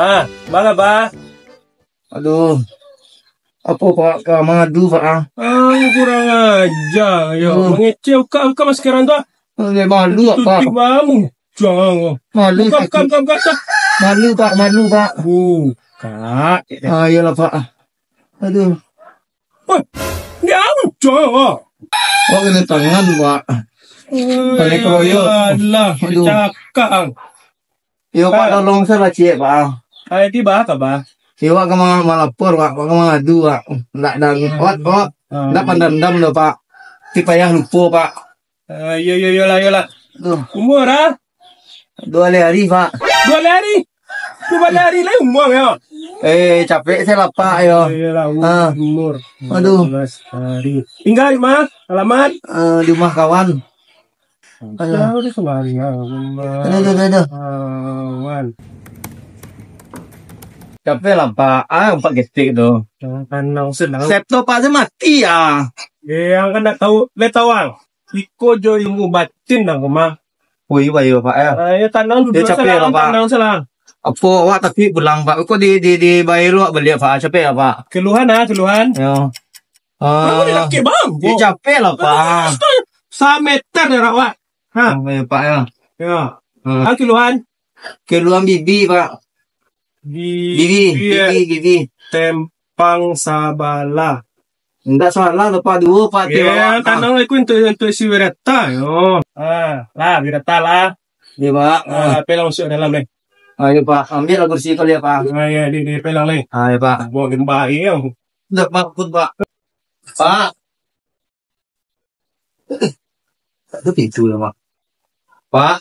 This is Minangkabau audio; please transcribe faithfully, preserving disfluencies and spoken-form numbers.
Ah, bala, Bah. Aduh. Apo, Pak? Ka mangadu, Pak, ah? Ah, kurang aja, yo. Aduh. Mangecek ukak-ukak mas sekarang tu, ah. Eh, malu, Pak. Tutup bamu. Jangan, oh. Malu, buka, buka, sakit. Buka, buka, buka. Malu, Pak, malu, Pak. Buka. Ah, iyolah, Pak. Aduh. Wah, dia ancang, ah. Wak kena tangan, Pak. Eh, panik keroyok. Alah, aduh. Cakak, ang. Yo, Pak, Pak, tolong saya lah, ciek, Pak. Ah, di bah, ka bah? Yo, Pak, ka ma-, malapor, Pak. Pak, ka mangadu, Pak. Ndak dan, Wak, Wak. Ah, ndak iya. Pandam-dam doh, Pak. Ti payah lupo, Pak. Ah, iyo, iyo, iyolah, iyolah. Tuh. Umur, ah? Dua hari, Pak. Dua hari? Dua hari lai umur, yo? Eh, capek saya lah, Pak, yo. Iyolah, ah. Umur. Aduh. Dua belas hari. Tinggal di mana? Alamat? Eh, di rumah kawan. Aduh. Jauh di sebelah rumah. Aduh, aduh, aduh, aduh. Kawan. Capek lah, Pak. Ah, empat getik tu. Jangan kanang senang. Laptop Pak saya mati, ah. Eh, ang kan ndak tahu. Lai tahu, ang? Iko jo ilmu batin nang mah. Ui, bayo, Pak, yo. Ah, yo, tanang duduak capek salah, lah, Pak. Tanang salah. Apo, awak tapi pulang, Pak. Kok di, di, di bayo lu, Pak, baliak, Pak. Capek lah, Pak. Keluhan, ah, keluhan. Yo. Kamu ni ah, sakit, Bang. Yo, capek lah, Pak. Sameter jarak, Pak. Ha. Oh, yo, Pak, yo. Yo. Hmm. Ah, keluhan. Keluhan bibi, Pak. Bibi, bibi, bibi. Tempang sabalah. Indak salah, Pak, duo, Pak, ti awak. Tanang aku untuk, untuk isi berita, yo. Ah, lah, berita lah. Yo, Pak. Ah, pelang masuk dalam, deh. Ayo, Pak. Ambil lah kursi kali ya, Pak. Ah, yo, di, di pelang, deh. Ayo, Pak. Buat gembar, yo. Indak, Pak, pun, Pak. Pak. Tak ada pintu lah, Pak. Pak.